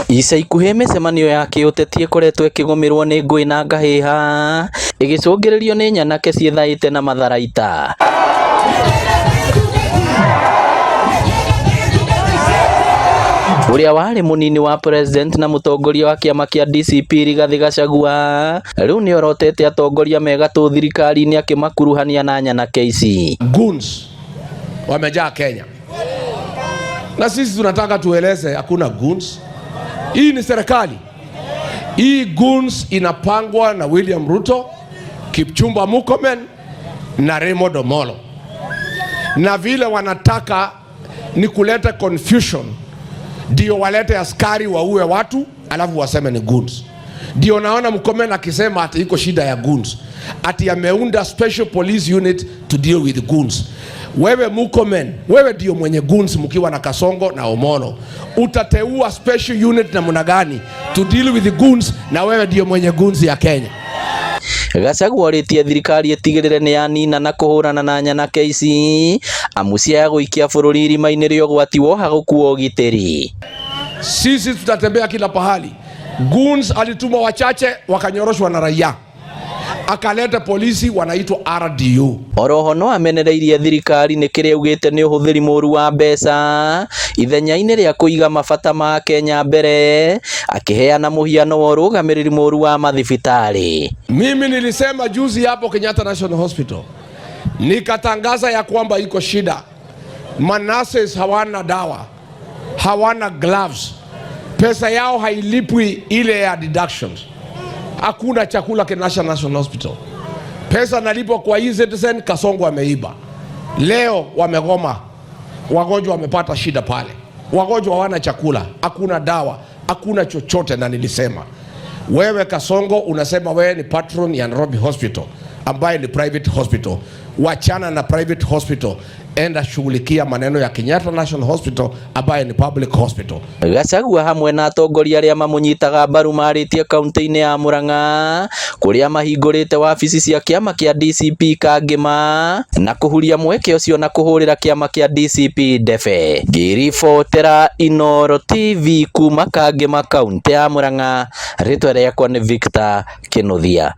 Ica ikuhĩ mĩcemanio ya kĩũteti ĩkoretwo ĩkĩgũmĩrwo nĩ ngũĩ na ngahĩha ĩgĩcũngĩrĩrio nĩ nyanake ciĩthaĩte na matharaita. Ũrĩa warĩ mũnini wa president na mũtongoria wa kĩama kĩa DCP Rigathĩ Gachagua rĩu nĩorotete atongoria me gatũ thirikari-inĩ akĩmakuruhania na nyanake ici. Goons wamejaa Kenya, na sisi tunataka tueleze hakuna goons. Hii ni serikali. Hii goons inapangwa na William Ruto, Kipchumba Murkomen na Raymond Omolo, na vile wanataka ni kuleta confusion, ndio walete askari waue watu alafu waseme ni goons. Ndio naona Murkomen akisema ati iko shida ya goons, ati ameunda special police unit to deal with goons. Wewe Murkomen, wewe ndio mwenye goons mkiwa na Kasongo na Omolo, utateua special unit namna gani to deal with goons, na wewe ndio mwenye goons ya Kenya? Gachagua orĩtie thirikari ĩtigĩrĩre nĩ yanina na kũhũrana na nyanake ici amu ciaya gũikia bũrũri irima-inĩ rĩa ũgwati woha gũkua ũgitĩri. Sisi tutatembea kila pahali. Goons alituma wachache wakanyoroshwa na raia, akaleta polisi wanaitwa RDU. Oroho no amenereirie thirikari nĩ kĩrĩa augĩte nĩ ũhũthĩri mũru wa mbeca ithenya-inĩ rĩa kũiga mabata ma Kenya mbere akĩheana mũhiano wa ũrũgamĩrĩri mũru wa mathibitarĩ. Mimi nilisema juzi hapo Kenyatta National Hospital, nikatangaza ya kwamba iko shida, manurses hawana dawa, hawana gloves, pesa yao hailipwi ile ya deductions, hakuna chakula Kenyatta National Hospital, pesa nalipwa kwa e-Citizen, Kasongo ameiba. Leo wamegoma, wagonjwa wamepata shida pale, wagonjwa hawana chakula, hakuna dawa, hakuna chochote. Na nilisema wewe Kasongo unasema wewe ni patron ya Nairobi Hospital ambaye ni private hospital. Wachana na private hospital, enda shughulikia maneno ya Kenyatta National Hospital ambaye ni public hospital. Gachagua hamwe na atongoria arĩa mamũnyitaga mbaru marĩtie kaunti-inĩ ya Murang'a kũrĩa mahingũrĩte wabici cia kĩama kĩa DCP Kangĩma na kũhuria mweke ũcio na kũhũrĩra kĩama kĩa DCP ndebe. Ngĩribotera Inooro TV kuma Kangĩma kaunti ya Murang'a, rĩtwa rĩakwa nĩ Victor Kĩnuthia.